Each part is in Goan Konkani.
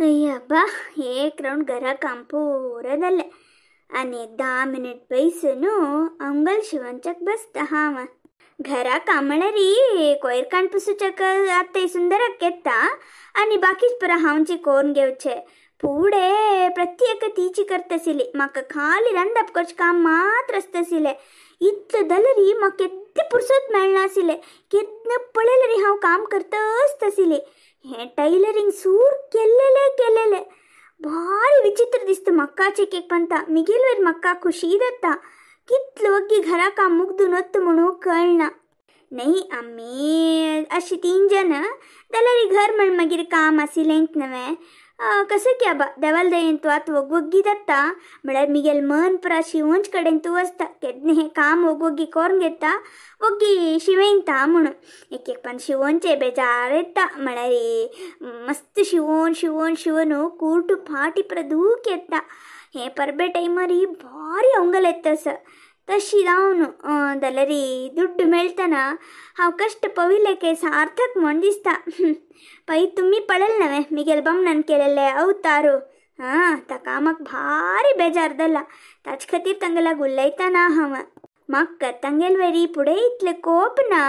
अय्यब्बा एक रावंड घरा काम पुरो जालें आनी 10 मिनट बैसून अंगल शिवनच्याक बसता हांव. घरा काम म्हळ्यार कोयर काण पुसूच्याक आतां सुंदराक येता आनी बाकीच पुरा हांवची कोरून घेवचे. फुडें प्रत्येक तीची करताशिल्ली, म्हाका खाली रांदप करचें काम मात्र आसताशिल्लें. इतलें जाल्यार म्हाका केद्दें पुरसत मेळनाशिल्लें, केन्ना पळयल्यार हांव काम करताच आशिल्लें. हें टैलरींग सूर केल्लेलें केल्लेलें भारी विचित्र दिसता म्हाकाच एक एक पंता. मिगेल वयर म्हाका खुशी जाता, कितलो वग्गी घरा काम मुग्दून वता म्हणून कळना. न्ही आमी अशी 3 जाणां जाल्यार घर म्हण मागीर काम आशिल्लेंच न्हय. कसं की आबा देवाल दयेन तूं आतां वगवग्गी जाता म्हळ्यार मिगेल मन पुरा शिवंच कडेन तूं वचता. केन्ना हें काम वगवग्गी करून घेता, वग्गी शिवयता म्हणून. एक एक पण शिवोनचे बेजार येता, म्हळ्यार मस्त शिवोन शिवोन शिवोन कूट फाटी पुरा दूख येता. हें परबे टायमार भारी अंगल येता असं तशी जावन जाल्यार दुड्ड मेळटना हांव कश्ट पविल्ले काय सार्थक म्हण दिसता. पै तुमी पळयलें न्हय मिगेल बामणान केलेले अवतारो. हां ताका म्हाका भारी बेजार जाला, ताचे खातीर तांगेल्याक उलयतना हांव. म्हाका तांगेल वरी फुडें इतलें कोप ना,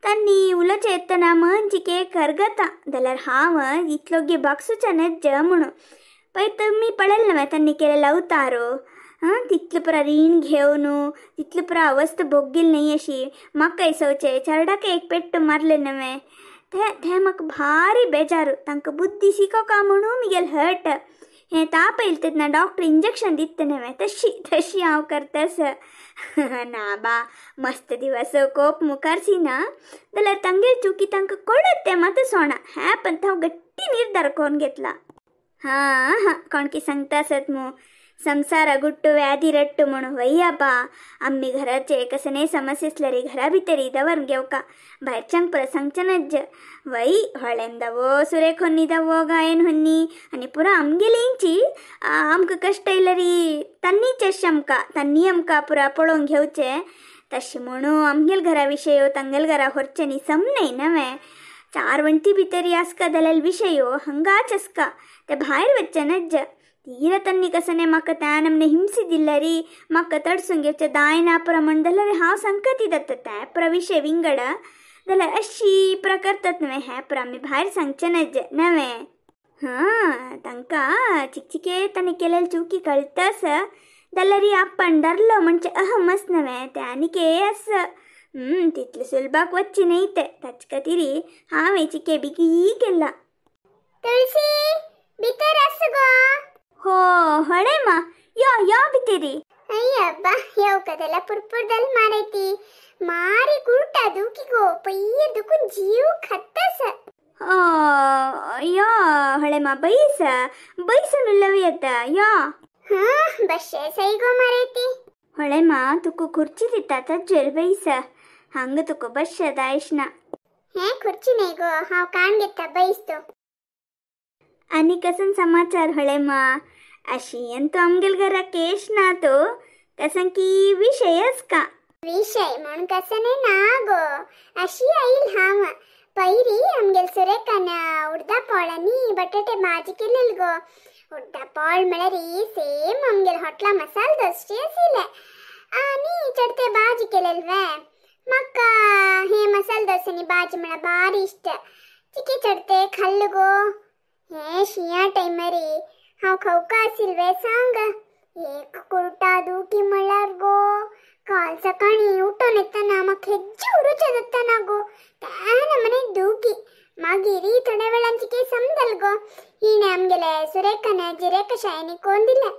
तांणी उलोवचें येतना मन चिके करगता जाल्यार हांव इतलो गे बागसूच्या नज्ज म्हणून. पै तुमी पळयलें न्हय तांणी केलेलो अवतारो. हां तितलें पुरा रीण घेवन तितलें पुरा अवस्था भोगील न्हय अशी. म्हाका सवचें चेरडाक एक पेट्ट मारलें न्हय तें तें म्हाका भारी बेजार. तांकां बुद्दी शिकोवका म्हणून मिगेल हट हें ताप येयलें तेन्ना डॉक्टर इंजेक्शन दिता न्हय तशी तशी हांव करतास. ना बा मस्त दिवस कोप मुखारची ना जाल्यार तांगेल चुकी तांकां कळत तें मात सोणा. हें पण हांव गट्टी निर्धार करून घेतला. हां हां कोण की सांगता आसत मू संसारा गुट्टू व्याधी रट्टू म्हणून. वय बा आम्ही घराचे कसने समस्या आसल्यार घरा भितरी दवरून घेवका, भायरच्यांक पुरा सांगचें नज्ज. वय होळ्यान दावो सुरेख होन्नी दावो गायन होन्नी आनी पुरा आमगेलींची आमकां कश्ट येयल्यार तांणीच अशें आमकां तांणी आमकां पुरा पळोवन घेवचें. तशें म्हणून आमगेल घरा विशय तांगेल घरा व्हरचें न्ही सम न्हय नवें. 4 वण्टी भितरी आसका जाल्यार विशय हंगाच आसका, ते भायर वचचें नज्ज. तीरा तन्नी कसने म्हाका त्या नमने हिंसी दिल्यारी म्हाका तडसून घेवचें दाय ना पुरा म्हण जाल्यार हांव संकती जाता. तें पुरा विशय विंगड जाल्यार अशी पुरा करतात न्हय. हें पुरा आमी भायर सांगचें नज्ज नवें. हां तांकां चिकचिके तांणी केलेली चुकी कळटास जाल्यार आपण धरलो म्हणजे अहमच नवें तें आनी के आसा. तितलें सुलभाक वच्ची न्हय तें, ताचे खातीर हांवें चिके बेगी केला. तुळसी भितर आसा गो. हो हळे मा यो यो भितरी. अय्यब्बा येवका जाल्यार पुरपूर दल मारती मारी कुर्टा दुखी गो पय्य दुखून जीव खातास. यो हळे मा बैस बैसून उलोवया येता यो. हां बशे सई गो मारती. हळे मा तुका खुर्ची दिता ताजेर बैस, हांगा तुका बसशें दायश ना. हें खुर्ची न्हय गो, हांव काण घेता बैस तूं. आनी कसन समाचार हळे मा? अशी तूं आमगेल घरा केश ना तो कसन की विशयच का? विशय म्हण कसने ना गो, अशी आईल हांव. पयरी आमगेल सुरेखान उडदा पोळ आनी बटाटे भाजी केलेली गो. उडदा पोळ म्हळ्यार सेम आमगेल हॉटला मसाल दोसची आशिल्ले आनी चडते भाजी केलेली वे. म्हाका हे मसाल दोस आनी भाजी म्हळ्यार भारी इश्ट. चिके चडते खाल्ल गो. हे शिंया टायमारी हांव खवका आशिल्ले सांग. एक कुर्टा दुखी म्हळ्यार गो काल सकाळी उठून येतना म्हाका हेज्जे उरूचें जाता ना गो, त्या मने दुखी. मागीर थोड्या वेळान चिके समजल गो. हिणें आमगेले सुरेखान जिरे कशायनी कोण दिलें,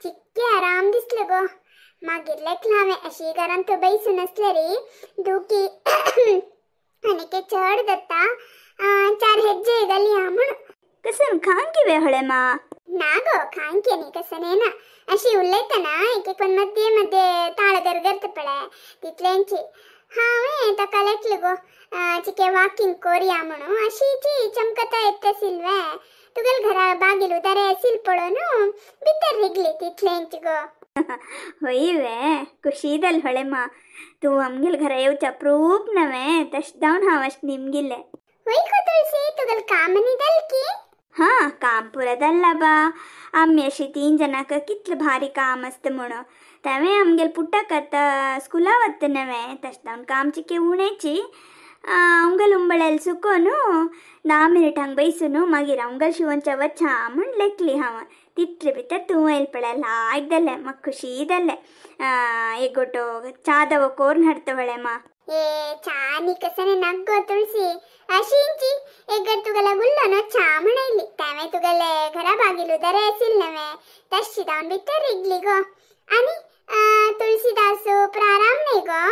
चिक्के आराम दिसले गो. मागीर लेखलें हांवें अशी घरांत बैसून आसल्यार दुखी आनीक चड जाता, 4 हेज्जे घालया म्हणून. कसन खांकी वे हळे मा? ना गो खांकी न्ही कसने ना, अशी उलयतना एक एक पण मध्ये मध्ये ताळ गरगरता पळय तितलेंची. हांवें ताका लेखलें गो चिके वॉकिंग कोरया म्हणून. अशीची चमकता येता आशिल्ले तुगेल घरा बागील उदारे आशिल्ले पळोवन भितर रिगली तितलेंच गो. वय वे खुशी जाल हळे मा, तूं आमगेल घरा येवच्या प्रूप नवें तशें जावन हांव अशें निमगिल्लें. वय गो तुळसी तुगेल काम न्ही जालें की? हां काम पुरा बा आम्ही अशी 3 जणांक कितलं भारी काम असतं म्हणून तेवें आमगेले पुट्टाक आतां स्कुला वता नवें तशें जावन काम चिके उणेची अवंगल उंबळेल सुकोन 10 मिनटांक बैसून मागीर अवंगल शिवनच्या वचा म्हूण लेखली हांव. तितले भितर तूं येयल पळय लायक जालें म्हाका खुशी जालें. एक गोटो च्या दवो कोरून हाडटा वळे मा. ए चा नी कसने नग्गो तुळसी अशींची एक तुगेला गुल्लो नो चा म्हणयली तेवें तुगेले घरा बागील उदर आशिल्लें नवें तशी जावन भितर रिगली गो. आनी तुळसीदासू प्राराम न्ही गो?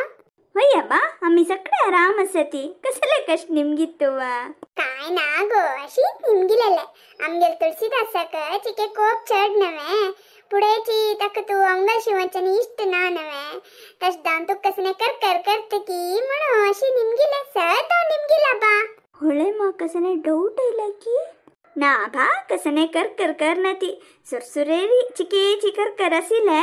वय बा आमी सगळे आराम आसती कसले कश निमगीत तुवा? काय ना गो अशीच निमगिलेले आमगेल तुळसीदासाक चिके कोप चड नवें पुढेची ताका तूं अंगल शिवच्यानी इश्ट ना नवें तशें जावन तुका कसने कर कर करत की म्हणून अशी निमगिले सत हांव निमगिला बा. होळे म्हाका कसने डाऊट आयला की ना बा कसने कर कर कर ना ती सुरसुरेरी चिकेची कर कर आशिल्ले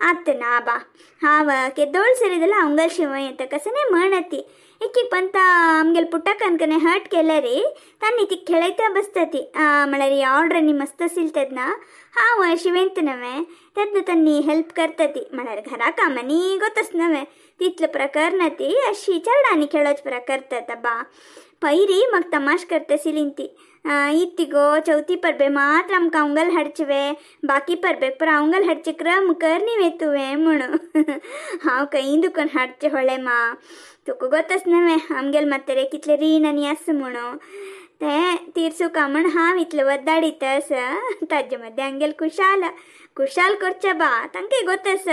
आत ना बा. हांव केदोळ सरी जाल्यार अंगल शिवय येता कसने म्हणती एक एक पंत आमगेले पुट्टाकनकने हर्ट केले रे तांणी ती खेळयता बसता ती म्हळ्यार ऑर्डर नी मस्त आशिल्ली तेन्ना हांव शिवेंत नवें तेन्ना तांणी हेल्प करता ती म्हळ्यार घरा कामांनी गोतस नवें तितले प्रकार ना ती अशी चेरडांनी खेळोच प्रकार करतात बा. पयरी म्हाका तमाश करता आशिल्ली ती इत्ती गो चवथी परबे मात्र आमकां अंगल हाडचें बाकी परबेक पुरा अंगल हाडचे क्रम कर न्ही वे तुवें म्हणून. हांव खंय दुकान हाडचें होळें मा तुका गोतस नवें आमगेले म्हातारे कितले रीण आनी आसा म्हणून तें तिरसुका म्हण हांव इतलें वद्दाडीत आसा ताजे मदें आमगेले खुशाल खुशाल करचें बा तांकां गोतस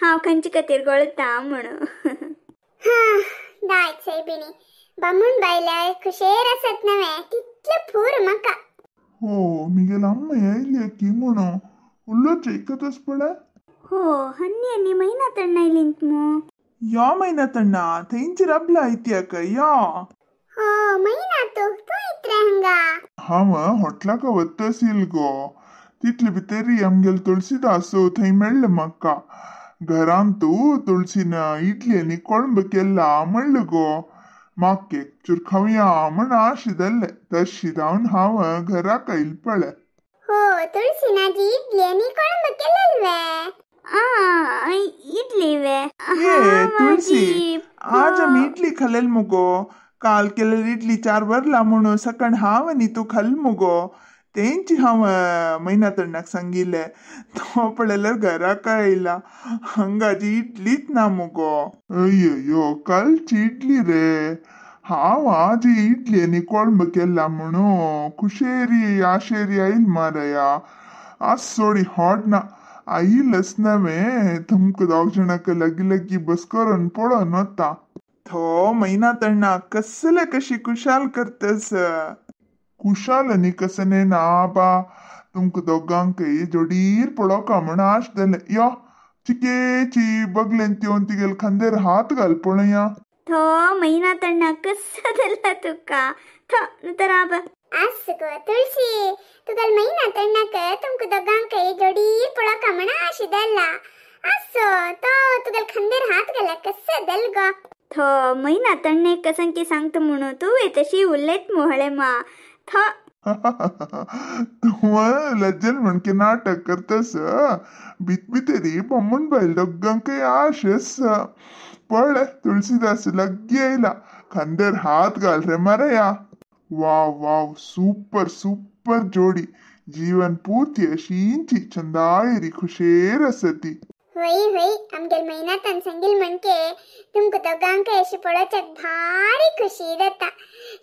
हांव खंयचे खातीर गळता म्हणून. हां दायत सायबिणी बामूण बायल्या खुशेर आसत नवें तितलें फूर म्हाका. हो मिगेल अम्मा येयली की म्हणून उल्लोच एकतच पळय. हो हन्नी आनी म्हयना तण्णा येयलींत मू? या म्हयना तण्णा थंयची रबला इत्याक या. हो म्हयना तूं तूं इतरे हांगा? हांव हॉटलाक वता गो तितले भितर आमगेले तुळसीदासू थंय मेळ्ळें म्हाका. घरान तूं तुळसीन इडली आनी कोळंब केला म्हणलें गो म्हाका एक चूर खावया म्हण आश जाल्लें तशी जावन हांव घराक आयल पळय. हो तुळसीन आजी इडली आनी कोळंब केलेल वे? इडली वे? ए तुळसी आज आमी इडली खालेल मुगो काल केलेली इडली 4 वरला म्हणून सकाळ हांव आनी तूं खाल मुगो तेंची हांव म्हयना तण्णाक सांगिल्लें तो पळयल्यार घराक आयला हांगाची इडलीच ना मुगो. अय्यो कालची इडली रे हांव आज इडली आनी कोळंब केला म्हणून खुशेरी आशेरी आयल मारया आज सोडी हॉट ना आयलच नवें तुमकां दोग जाणांक लागीं लागीं बस करून पळोवन वता. थो म्हयना तण्णा कसले कशी खुशाल करतस. खुशाल आनी कसने ना बा तुमकां दोगांकय जोडीर पळोवका म्हण आश जालें. यो चिकेची बगलेन येवन तिगेले खांदेर हात घाल पळोवया. थो म्हयना तण्णा कसो जाला तुका थो तर आबा. आस गो तुळसी तुगेले म्हयना तण्णाक तुमकां दोगांकय जोडीर पळोवका म्हण आश जाला आसो तो तुगेले खांदेर हात घाला कसो जाल गो. थो म्हयना तण्णे कसं की सांगता म्हणून तूं तशी उलयत मुहळे मा थो. तूं लज्जेल म्हणके नाटक करतस भितभितरी बम्मून बायल दोगांकय आश आसा. पळय तुळसीदास लागीं आयला खांद्यार हात घाल रे मारया. वाव वाव सुपर सुपर जोडी जीवन पूर्ती अशींची चंदायरी खुशेर आसती. होय होय आमगेले म्हयनातान सांगील म्हणके तुमकां दोगांकय अशी पळोवच्याक भारी खुशी जाता.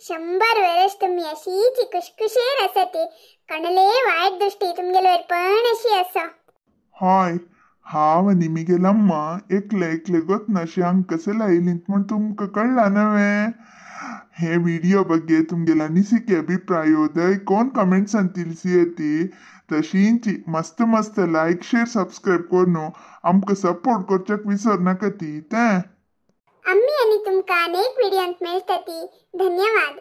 100 वर्स तुमी अशीच खुशखुशेर आसती कोणले वायट दृष्टी तुमगेले वयर पण अशी आसा. हय हांव आनी मिगेल अम्मा एकले एकले गोतना अशी हांगा कशें लायलींत म्हण तुमकां कळ्ळां नवें. हे व्हिडिओ ಬಗ್ಗೆ तुमगेले अनिसिके अभिप्राय कोण कमेंट्सान ತಿಳಿಸಿ तशींची मस्त मस्त लायक शेअर सबस्क्राईब करून आमकां सपोर्ट करच्याक विसर नाका ती तें. आम्ही आणि तुमकां अनेक व्हिडिओंत मेळटती. धन्यवाद.